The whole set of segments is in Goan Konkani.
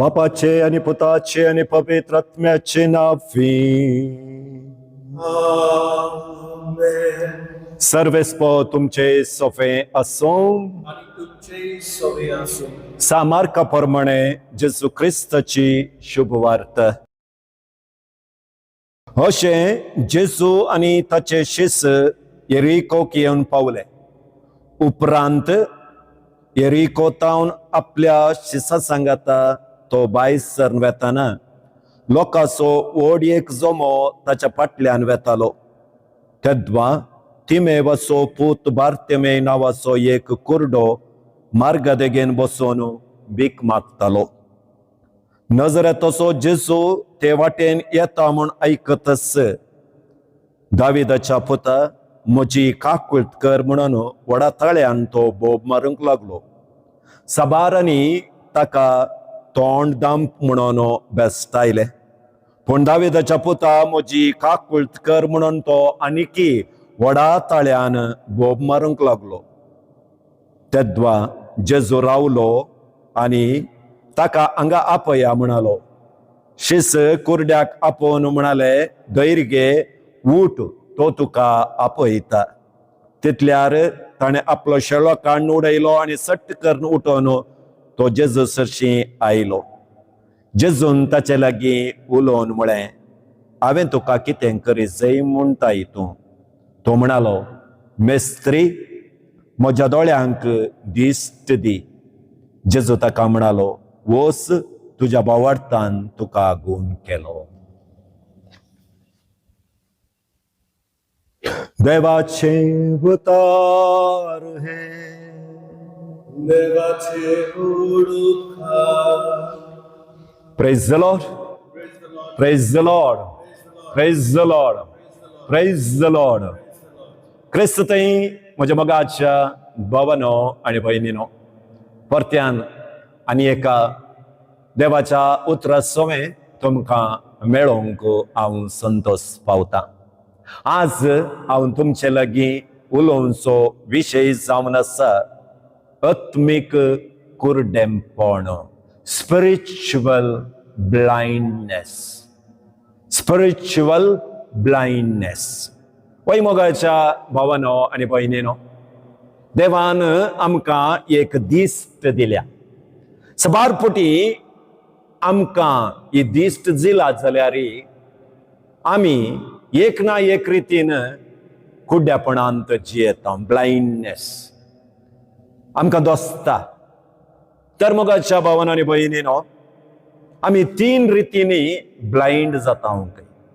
बापाचे आनी पुताचे आनी पवित्र आत्म्याचे नांवी. आमेन. सर्वेस्पो तुमचे सोफे आसूं. आनी तुमचेय सवे आसूं. सामार्का प्रमाणे जेजू क्रिस्ताची शुभवार्ता. अशें जेजू आनी ताचे शिस येरिकोक येवन पावले. उपरांत येरिको तावन आपल्या शिसा सांगाता तो भायर सरन वेताना लोकांचो व्हड एक जमो ताच्या फाटल्यान वेतालो. तेद्वा तिमेवाचो पूत बार्तेमे नांवाचो एक कुर्डो मार्गा देगेन बसून भीक मागतालो. नजरेंत जेजू ते वाटेन येता म्हूण आयकतच, "दाविदाच्या पुता, म्हजी काकूळट कर" म्हणून व्हडा ताळ्यान तो बोब मारूंक लागलो. साबारांनी ताका तोंड दांप म्हणून बेस्टायले, पूण "दाविदाच्या पुता, म्हजी काकूळट कर" म्हणून तो आनिकी व्हडा ताळ्यान बोब मारूंक लागलो. तेद्वा जेजू रावलो आनी ताका हांगा आपया म्हणालो. शिस कुर्ड्याक आपोवन म्हणाले, "धैर्य घे, उठ, तो तुका आपयता." तितल्यार ताणें आपलो शेळो काडून उडयलो आनी सट्ट करून उठोवन तो जेजू सरशी आयलो. जेजून ताचे लागीं उलोवन म्हळें, "हांवें तुका कितें करी जाय म्हणटाय तूं?" तो म्हणालो, "मेस्त्री, म्हज्या दोळ्यांक दिश्ट दी." जेजू ताका म्हणालो, "वोस, तुज्या भावार्थान तुका गूण केलो." देवाचे उतार हे. देवाचे उपकार. Praise the Lord. Praise the Lord. Praise the Lord. Praise the Lord. Praise the Lord. क्रिस्त थंय म्हज्या मोगाच्या भावानो आनी भयणीनो, परत्यान आनी एका देवाच्या उतरा सवें तुमकां मेळोवंक हांव संतोश पावता. आज हांव तुमचे लागीं उलोवचो विशय जावन आसा आत्मीक कुरडेंपण, स्पिरिच्युअल ब्लायंडनेस, स्पिरिच्युअल ब्लायंडनेस. वय मोगाच्या भावानो आनी भयणीनो, देवान आमकां एक दिश्ट दिल्या. सबार पुटी आमकां ही दिश्ट दिला जाल्यार आमी एक ना एक रितीन कुड्ड्यापणांत जियेता. ब्लायंडनेस आमकां दोसता. तर मोगाच्या भावानो आनी भयणीनो, आमी तीन रितींनी ब्लायंड जाता.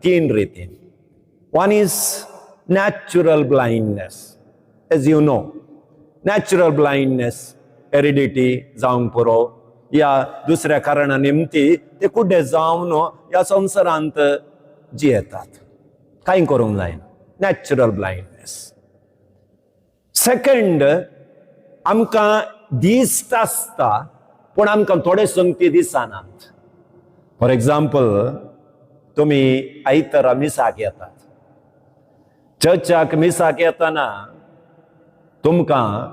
तीन रितीन. One is natural blindness. As you know, natural blindness, heredity जावंक पुरो या दुसऱ्या कारणा निमती ते कुड्डे जावन ह्या संवसारांत जियेतात. कांय करूंक जायना, नॅचरल ब्लायंडनेस. सेकंड, आमकां दिश्ट आसता पूण आमकां थोडे संगती दिसनात. फॉर एग्जाम्पल, तुमी आयतारा मिसाक येतात. चर्चाक मिसाक येतना तुमकां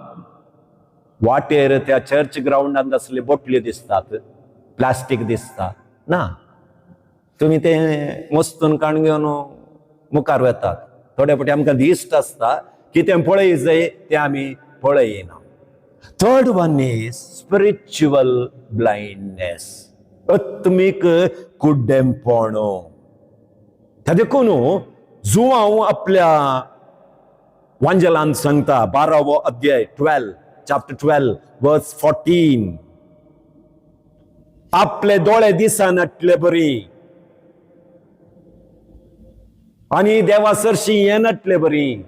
वाटेर त्या चर्च ग्रावंडांत आसले बोटल्यो दिसतात, प्लास्टीक दिसता ना. तुमी ते मस्तून काण घेवन मुखार वेतात. थोडे फावटी आमकां दिश्ट आसता, कितें पळय जाय तें आमी पळयना. Third one is spiritual blindness, आत्मीक कुड्डेंपण. त्या देखून जुवांव आपल्या वांजेलान सांगता, 12वो अध्याय, 12, chapter 12, verse 14, आपले दोळे दिसनातले बरी आनी देवा सरशी येनातले बरी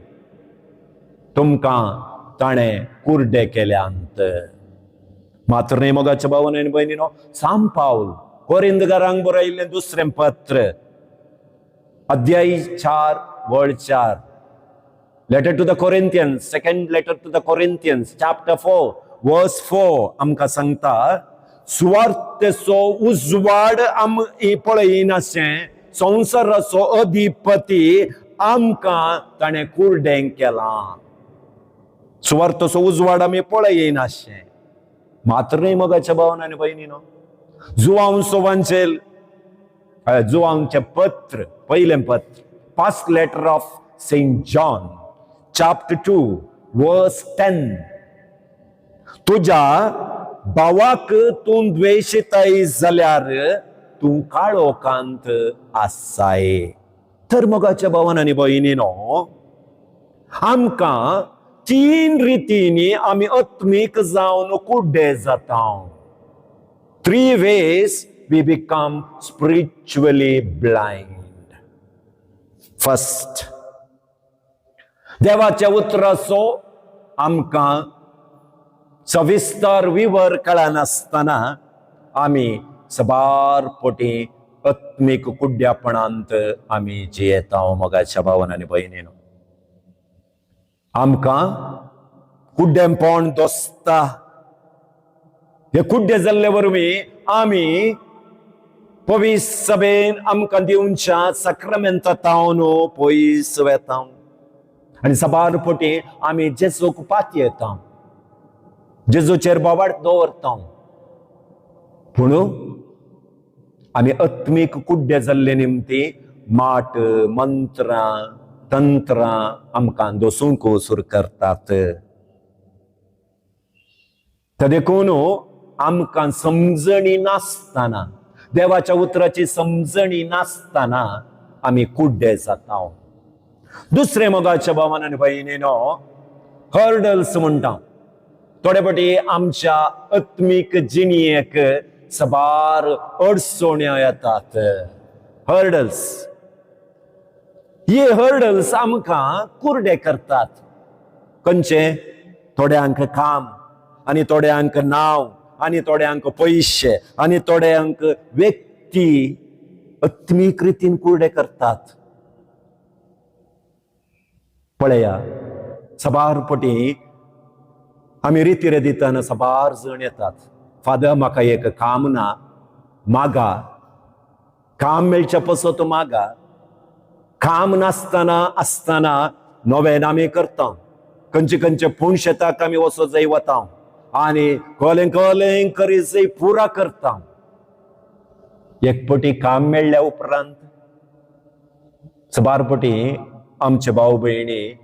तुमकां ताणें कुर्डे केल्यांत. मात्र न्हय मोगाच्या भावानो आनी भयणीनो, सांत पावल कोरिंदगारांक बरयल्लें दुसरें पत्र, अध्याय 4, वळ 4. Letter to the Corinthians, second letter to the Corinthians, chapter 4, verse 4 आमकां सांगता, सुवार्थेचो उजवाड आम पळयनाशें संवसाराचो अधिपती आमकां ताणें कुर्डें केलां. सुवार्थेचो उजवाड आमी पळयनाशें. मात्र न्हय मोगाच्या भावान आनी भयणीनो. जुवांव सोवांचेल, जुवांवचें पत्र, पयलें पत्र, First letter of Saint John, chapter 2, verse 10. तुज्या भावाक तूं द्वेशिताय जाल्यार तूं काळोखांत आसाय. तर मोगाच्या भावान आनी भयणीनो, आमकां तीन रितींनी आमी आत्मीक जावन कुड्डे जाता. Three ways we become spiritually blind. First, देवाच्या उतराचो आमकां सविस्तर विवर कळनासतना आमी सबार पटी आत्मीक कुड्ड्यापणांत आमी जियेता. मोगाच्या भावान आनी भयणीनो, आमकां कुड्डेपण दोसता. हे कुड्डे जाल्ले वरवीं आमी पवित्र सभेन आमकां दिवच्या साक्रामेंता तावन पयस वेता आनी सबार पटी आमी जेजूक पातयेता, जेजूचेर बोवाळ दवरता, पूण आमी आत्मीक कुड्डे जाल्ले निमती माट, मंत्रां, तंत्रां आमकां दोसूंक सुरू करतात. तर देखून आमकां समजणी नासतना, देवाच्या उतराची समजणी नासतना आमी कुड्डे जाता. दुसरे, मोगाच्या भावान आनी भयणीनो, हर्डल्स म्हणटा. थोडे फावटी आमच्या आत्मीक जिणयेक सबार अडचण्यो येतात. हर्डल्स, हे हर्डल्स आमकां कुर्डे करतात. खंयचे? थोड्यांक काम आनी थोड्यांक नांव आनी थोड्यांक पयशे आनी थोड्यांक व्यक्ती आत्मीक रितीन कुर्डे करतात. पळया, सबार पटी आमी रितीरे दितना सबार जण येतात, "फादर, म्हाका एक काम ना, मागा. काम मेळचे पसत मागा." काम नासतना आसतना नोवेन आमी करता. खंयचे खंयचे पूण शेताक आमी वचो जाय वता आनी कोलें कोलें करी जाय पुरा करता. एक पटी काम मेळ्ळ्या उपरांत सबार पटी आमचे भाव भयणी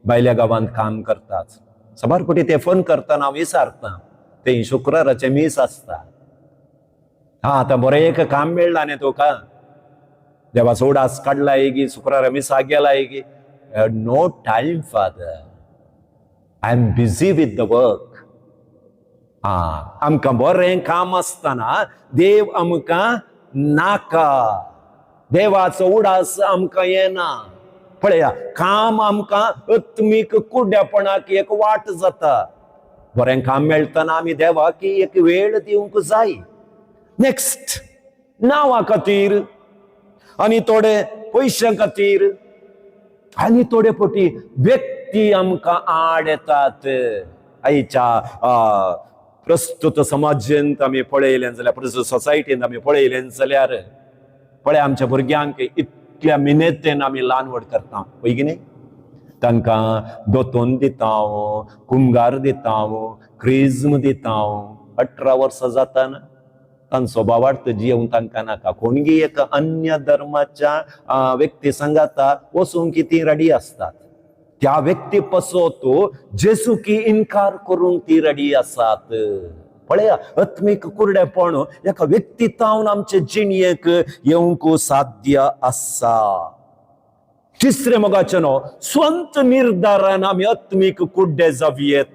भायल्या गांवांत काम करतात. सबार पटी ते फोन करतना हांव विचारता, ते शुक्राराचे मीस आसता. "हा, आतां बरें एक काम मेळ्ळा न्ही तुका, देवाचो उडास काडला गी, शुक्रारा मिसाक गेला गी?" "No time, Father, I am busy with the work." आमकां बरें काम आसतना देव आमकां नाका, देवाचो उडास आमकां येना. पळया, काम आमकां आत्मीक कुड्ड्यापणाक एक वाट जाता. बरें काम मेळटना आमी देवाक एक वेळ दिवंक जाय. नेक्स्ट, नांवा खातीर आनी थोडे पयशां खातीर आनी थोडे पटी व्यक्ती आमकां आड येतात. आयच्या प्रस्तुत समाजेंत आमी पळयलें जाल्यार, प्रस्तुत सोसायटींत आमी पळयलें जाल्यार, पळय, आमच्या भुरग्यांक इतल्या मिनेतेन आमी ल्हान व्हड करता, पळय की न्ही? तांकां दोतोन दिता, कुमगार दिता, क्रिज्म दिता. 18 वर्सां जाताना तांचो भावार्थ जियोवंक तांकां नाका. कोणगी एक अन्य धर्माच्या व्यक्ती सांगाता वचूंक ती रेडी आसतात. त्या व्यक्ती पसत जेजू की इनकार करूंक ती रेडी आसात. पळया, आत्मीक कुरडेपण एका व्यक्ती तावन आमचे जिणयेक येवंक साध्य आसा. तिसरे, मोगाचे न्हू, स्वंत निर्धारान आमी आत्मीक कुड्डे जावयेत.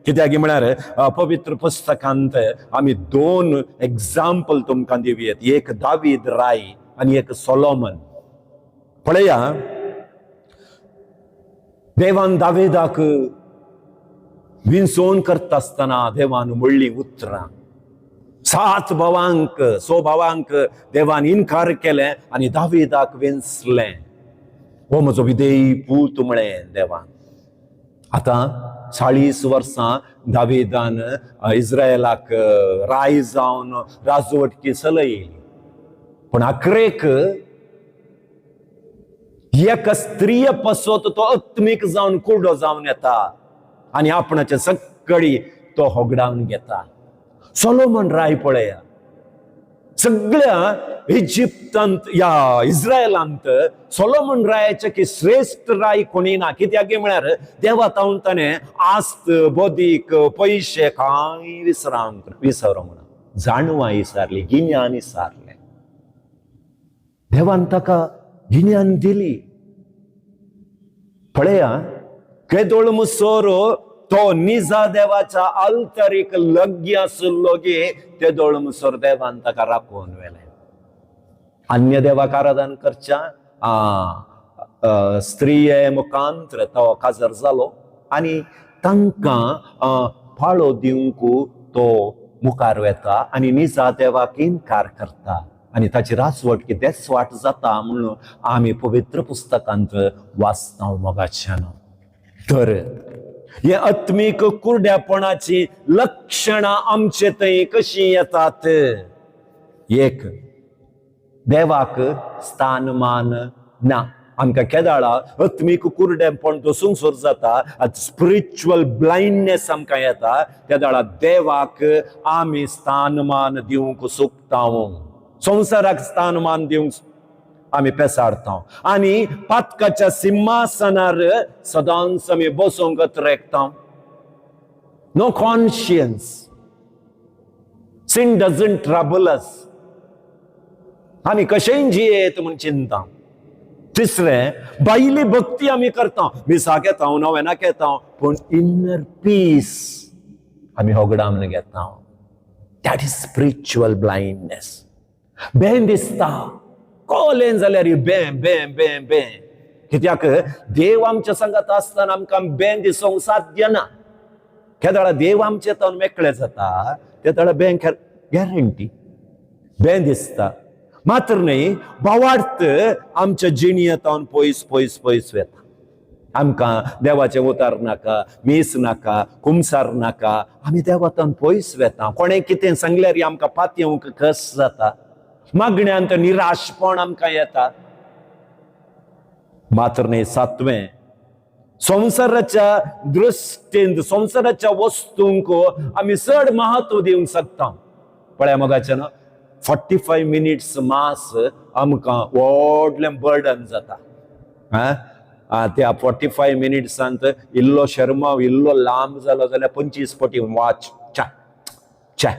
कित्याक म्हळ्यार पवित्र पुस्तकांत आमी दोन एग्जाम्पल तुमकां दिवयेत, एक दावीद राय आनी एक सोलोमन. पळया, देवान दावेदाक विंचोवन करता आसतना देवान म्हणली उतरां. सात भावांक, सो भावांक देवान इनकार केलें आनी दावीदाक विंचलें. "हो म्हजो विधेयी पूत" म्हळें देवान. आतां 40 वर्सां दावीदान इस्रायलाक राय जावन राजवटकी चलयली, पूण अखरेक एका स्त्रीय पसत तो आत्मीक जावन कुर्डो जावन येता आनी आपणाचे सगळी तो होगडावन घेता. सोलोमन राय पळया. सगळ्या इजिप्तांत या इस्रायलांत सोलोमन रायाच्या की श्रेष्ठ राय कोणी ना. कित्याक म्हळ्यार देवा तावन ताणें आस्त, बदीक, पयशे कांय विसरांक विसरूंक ना. जाणवां विसारली, गिन्यान विसारलें. देवान ताका गिन्यान दिली. पळया, केदोळ मुसोर तो निजा देवाच्या आल्तारीक लग्गी आशिल्लो गे, तेदोळ मुसोर देवान ताका राखून व्हेलें. अन्य देवाक आराधन करच्या स्त्रिये मुखांत्र तो काजार जालो आनी तांकां पाळो दिवंक तो मुखार वेता आनी निजा देवाक इनकार करता आनी ताची रासवट कितेंच वाट जाता म्हणून आमी पवित्र पुस्तकांत वाचता मोगाच्यान. तर हे आत्मीक कुरड्यापणाची लक्षणां आमचे थंय कशीं येतात? एक, देवाक स्थानमान ना. आमकां केदाळा आत्मीक कुरडेपण दसूंक सुरू जाता, स्पिरिच्युअल ब्लायंडनेस आमकां येता, तेदाळा देवाक आमी स्थानमान दिवंक सोदता, संवसाराक स्थानमान दिवंक आमी पेसाडता आनी पातकाच्या सिंहासनार सदांच आमी बसोंक रेखता. No conscience, sin doesn't trouble us. आमी कशेंय जियेत म्हूण चिंता. तिसरें, भायली भक्ती आमी करता, मिसाक येता, नवेनाक येता, पूण इनर पीस आमी होगडावन घेता. That is spiritual blindness. बें दिसता, कोलें जाल्यार बें बें बें बें. कित्याक देव आमच्या संगात आसतना आमकां बें दिसूंक साध्य ना. केदळा देव आमचे तावन मेकळे जाता, तेदळा बें गॅरंटी बें दिसता. मात्र न्हय, भावार्थ आमच्या जिणयेतावन पयस पयस पयस वेता. आमकां देवाचें उतार नाका, मीस नाका, कुमसार नाका, आमी देवातान पयस वेता. कोणें कितें सांगल्यार आमकां पातयेवंक कस जाता. मागण्यांत निराशपण आमकां येता. मात्र न्हय, सातवें, संवसाराच्या दृश्टीन संवसाराच्या वस्तूंक आमी चड महत्व दिवंक शकता. पळया मोगाच्यान, 45 मिनिट्स मास आमकां व्हडलें बर्डन जाता. आं, त्या 45 मिनिट्सांत इल्लो शर्माव इल्लो लांब जालो जाल्यार 25 पटी वाच च्या च्या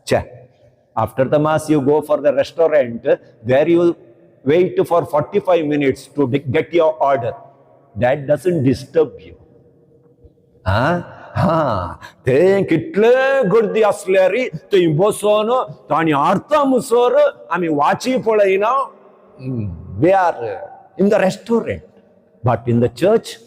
च्या. After the mass, you go for the restaurant. There you wait for 45 minutes to get your order. That doesn't disturb you. हा हा, ते कितले गर्दी असल्यार थंय बसोन ताणी अर्थ मुसर आमी वाची पळयना. We are in the restaurant, but in the church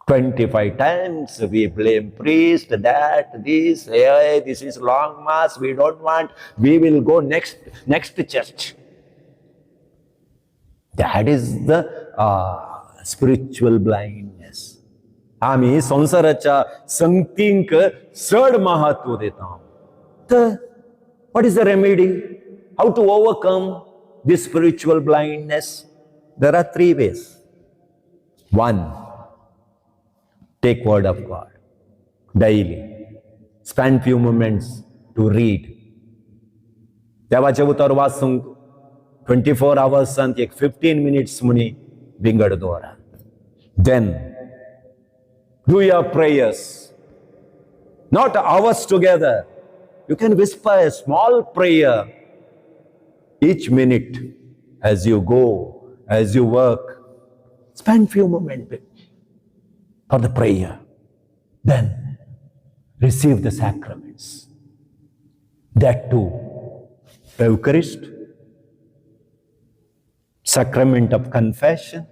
25 times we blame priest, that, this, hey, this is long mass, we don't want, we will go next church. That is the spiritual blindness. आमी संवसाराच्या संगतींक चड महत्व दिता. तर what is the remedy? How to overcome this spiritual blindness? There are three ways. One, take word of God daily. Spend few moments to read. देवाचें उतर वाचूंक 24 आवर्सांत एक 15 मिनिट्स म्हणी विंगड दवरा. Then do your prayers, not hours together. You can whisper a small prayer each minute as you go, as you work. Spend few moments for the prayer. Then receive the sacraments. That too, Eucharist, sacrament of confession,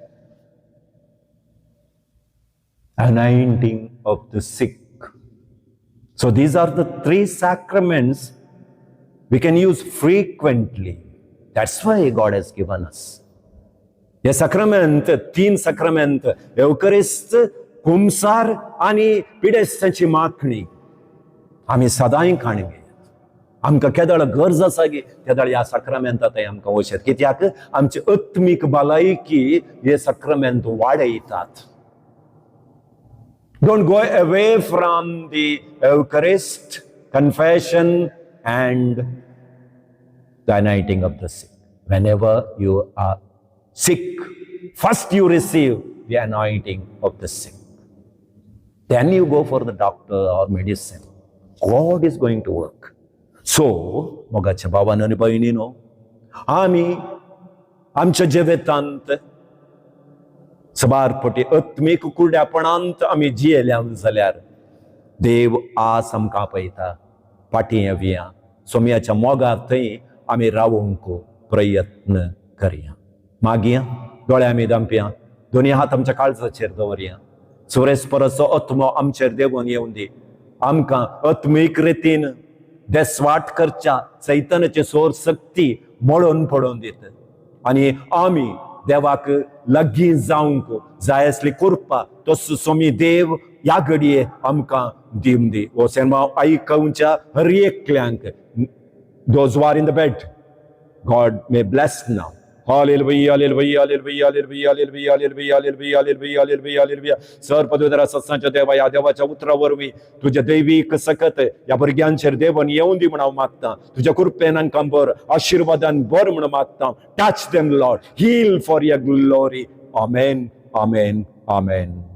anointing of the sick. So these are the three sacraments we can use frequently. That's why God has given us. हे साक्रमेंत, तीन साक्रमेंत, एवकरिस्त, कुमसार आनी पिडेस्तांची माखणी आमी सदांय काणी घेयात. आमकां केदळ गरज आसा की तेदळ ह्या साक्रमेंता थंय आमकां वचत, कित्याक आमची आत्मीक भलायकी हे साक्रमेंत वाडयतात. Don't go away from the Eucharist, confession, and the anointing of the sick. Whenever you are sick, first you receive the anointing of the sick. Then you go for the doctor or medicine. God is going to work. So, मोगाच्या भावानो आनी भयणीनो, आमी आमच्या जिवितांत सबार फावटी आत्मीक कुड्यापणांत आमी जियेल्या जाल्यार, देव आज आमकां पळयता. फाटीं येवया, सोमयाच्या मोगार थंय आमी रावंक प्रयत्न करया. मागीर दोळे आमी धांपया, दोनी हात आमच्या काळजाचेर दवरया. सुरेस्पराचो आत्मो आमचेर देंवून येवन दी. आमकां आत्मीक रितीन देसवाट करच्या सैतानाची सोर शक्ती मोडून पडोवन दित आनी आमी देवाक लागीं जावंक जाय असली कृपा तसो सोमी देव ह्या घडये आमकां दिवन दी. हो सेर्मांव आयकवच्या हर एकल्यांक, those who are in the bed, God may bless now. Hallelujah, hallelujah, hallelujah, hallelujah, hallelujah, hallelujah, hallelujah, hallelujah, hallelujah, hallelujah. Sir पदवीधरा सत्सांच्या देवा, ह्या देवाच्या उतरा वरवीं तुज्या दैवीक सकत ह्या भुरग्यांचेर देवन येवन दी म्हण हांव मागता. तुज्या कृपेन आमकां बर, आशिर्वादान बर म्हण मागता. Touch them, Lord. Heal for your glory. Amen, amen, amen.